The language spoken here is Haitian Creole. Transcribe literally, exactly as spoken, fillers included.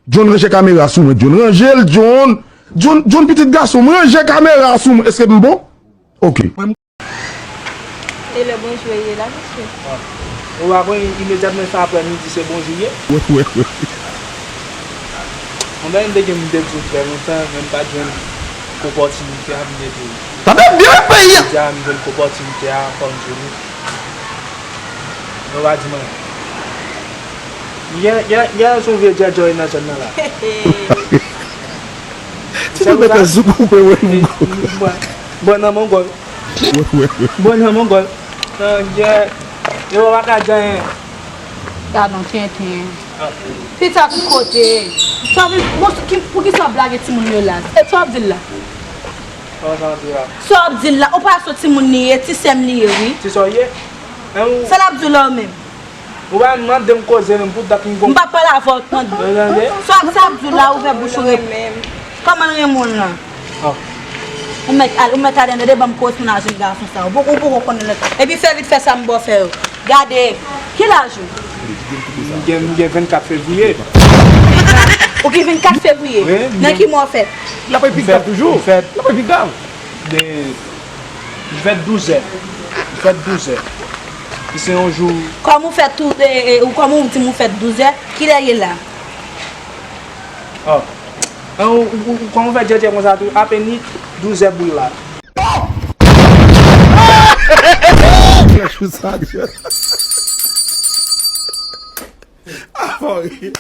John, ranje kamera sou mwen, John. Ranje l, John. John, John, pitit gason m, ranje kamera sou mwen. Èske m bon? Ok. E lè bonjou ye la, mesye? Ou pa konn imedyatman se aprè midi se bonjou ye? Wi, wi, wi. Mwen menm m te gen m te di w fè lontan, men m pa t jwenn opòtinite a, m te di w. Sa fè byen peyi a! Jodi a m jwenn opòtinite a, fò m di w. Mwen pa di mwen. Gen, gen, gen yon vye djèdjòy nan zòn nan la. Ti nou mete sou kou mwen, mwen. Bon, nan mongòl. Bon, nan mongòl. Nan djè. Yo pa ka di anyen. Gadon tenten. Pita ki kote? Sa vin, bon, ki, pou ki sa w ap lage timoun yo la? E sa w ap di l la? Kòman sa w ap di la? Sa w ap di l la? Ou pa sou timoun li ye, ti sè m li ye, wi. Ti sè w ye? Sa l ap di w la w menm? Ou pa mande m koze menm pou dat m gon. M pa pale avè w tande. Ou tande? Sa w ap, sa w ap di w la, ouvè bouch ou rep. Kòman l renmen w lan? Ou mèt al, ou mèt al tande, ban m koze nan jèn gason sa. Ou poko, ou poko konnen lè. Epi fè vit fè sa m ba w fè yo. Gade, ki laj ou? M gen, m gen vennkat fevriye. Ou gen vennkat fevriye? Wi, m gen. Nan ki mwa w fèt? L ap repete toujou. M fèt. L ap repete. M fèt douzè. M fèt douzè. Ki se yon jou. Kòm ou fèt tou, e, e, ou kòm ou di m ou fèt douzè, kilè ye la? Oh. An, ou, ou, ou, kòm ou fèt djèdjè konsa tou, apeni douzè boul la. Flash ou sa, djè. Ah, bon, wi.